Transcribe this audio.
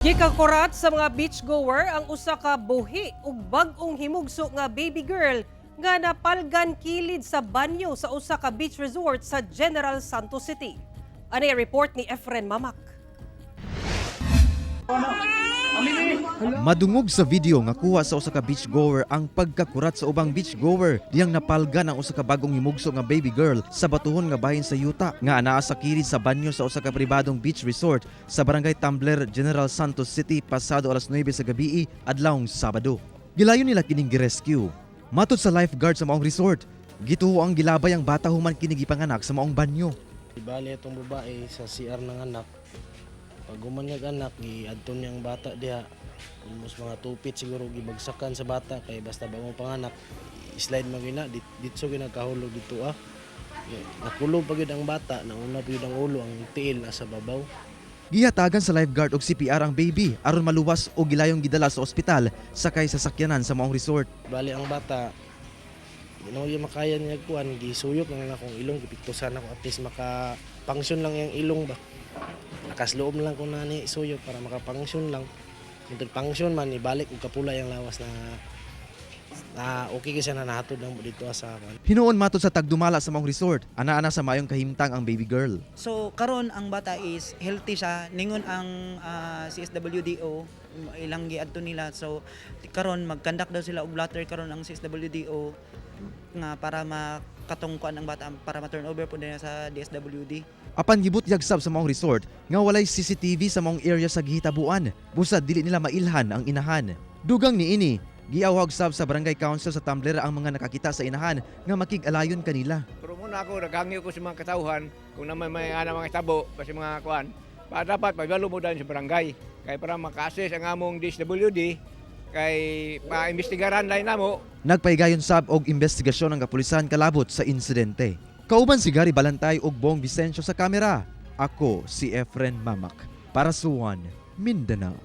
Gikakurat sa mga beachgoer ang usa ka buhi ug bag-ong himugso nga baby girl nga napalgan kilid sa banyo sa usa ka beach resort sa General Santos City. Ani ang report ni Efren Mamak. Madungog sa video nga kuha sa usa ka beachgoer ang pagkakurat sa ubang beachgoer diyang napalgan ang usa ka bagong himugso nga baby girl sa batuhon nga bahin sa yuta nga anaa sa kilid sa banyo sa usa ka pribadong beach resort sa Barangay Tambler, General Santos City pasado alas 9 sa gabii adlawng Sabado. Gilayon nila kining girescue. Matod sa lifeguard sa maong resort, gituho ang gilabay ang bata human kini gipanganak sa maong banyo. Bali itong babae sa CR ng anak. Pag human niya anak, giadto niya ang bata diha. Almost mga 2 feet siguro gibagsakan sa bata kay basta bagong panganak. Slide man gyud na ditso gyud nagkahulog dito ah. Nakulog pa gyud ang bata, nauna pa gyud ang ulo, ang tiil nasa babaw. Gihatagan sa lifeguard og CPR ang baby aron maluwas o gilayong gidala sa ospital sakay sa sakyanan sa maong resort. Bali ang bata, di na gyud makaya niya kuan, gisuyop na lang akong ilong, gipiktusan ako at least maka-function lang yung ilong ba. Lakas loob lang ko na ni suyop para maka-function lang. Kung function man, ibalik og kapula yung lawas na na okay kasi na nahatod lang mo dito sa kuan. Hinuon matod sa tagdumala sa maong resort, ana-ana sa maayong kahimtang ang baby girl. So karon ang bata is healthy siya, ningon ang CSWDO ilang giadto nila. So karon mag-conduct daw sila og blotter karon ang CSWDO nga para makatungkuan ang bata para ma-turn over po nila sa DSWD. Apan gibutyag sab sa maong resort nga walay CCTV sa maong area sa gihitabuan, busa dili nila mailhan ang inahan. Dugang niini, giawhag sab sa barangay council sa Tambler ang mga nakakita sa inahan nga makig-alayon kanila. Pero muna ako, naghangyo ko sa mga katauhan, kung naman may ana mga tabo, kasi mga kuan, pa dapat pabalo mo dahil sa barangay. Kay para maka-assess ang among DSWD, kay paimbestigaran lang namo. Nagpaygayon sab og investigasyon ang kapulisan kalabot sa insidente. Kauban si Gary Balantay ug Bong Vicencio sa kamera. Ako si Efren Mamak para sa One Mindanao.